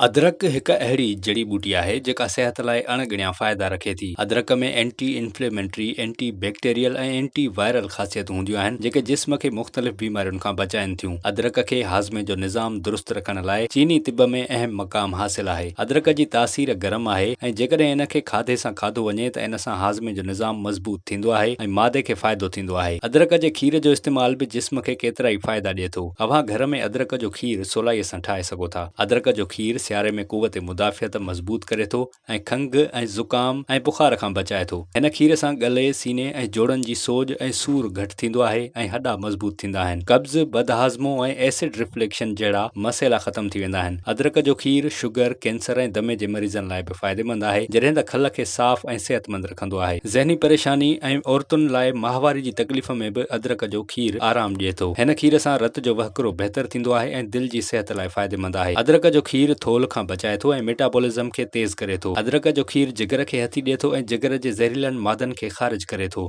ادرڪ هڪ اهڙي جڙي ٻوٽي آهي جيڪا صحت لاء اڻ ڳڻيا فائدا رکي ٿي. ادرڪ ۾ anti inflammatory, anti bacterial ۽ anti viral خاصيتون هونديون آهن جيڪي جسم کي مختلف بيمارين کان بچائين ٿيون. ادرڪ کي هاضمي جو نظام درست رکڻ لاء چيني طب ۾ اهم مقام حاصل آهي. ادرڪ جي تاثير گرم آهي ۽ جيڪڏهن ان کي کاڌي سان کاڌو وڃي ته ان سان هاضمي جو نظام مضبوط ٿيندو آهي ۽ معدي کي فائدو ٿيندو آهي. ادرڪ جي کير جو استعمال به جسم کي ڪيترائي فائدا ڏئي ٿو. اوهان گهر ۾ ادرڪ جو کير سولائي سان ٺاهي سگهو ٿا. ادرڪ جو کير سياري ۾ قوت مدافعت مضبوط ڪري ٿو ۽ کنگهه ۽ زڪام ۽ بخار کان بچائي ٿو. هن کير سان ڳلي، سيني ۽ جوڙن جي سوڄ ۽ سور گهٽ ٿيندو آهي ۽ هڏا مضبوط ٿيندا آهن. قبض، بدهاضمو ۽ ايسڊ رفليڪشن جهڙا مسئلا ختم ٿي ويندا آهن. ادرڪ جو کير شگر، ڪينسر ۽ دمي جي مريضن لاء به فائديمند آهي، جڏهن ته کل کي صاف ۽ صحتمند رکندو آهي. ذهني پريشاني ۽ عورتن لاء ماهواري جي تڪليف ۾ به ادرڪ جو کير آرام ڏئي ٿو. هن کير سان رت جو وهڪرو بهتر ٿيندو آهي ۽ دل جي صحت لاء فائديمند آهي. ادرڪ جو کير ٿولهه کان بچائي ٿو ۽ ميٽابولزم کي تيز ڪري ٿو. ادرڪ جو کير جگر کي هٿي ڏئي ٿو ۽ جگر جي زهريلن مادن کي خارج ڪري ٿو.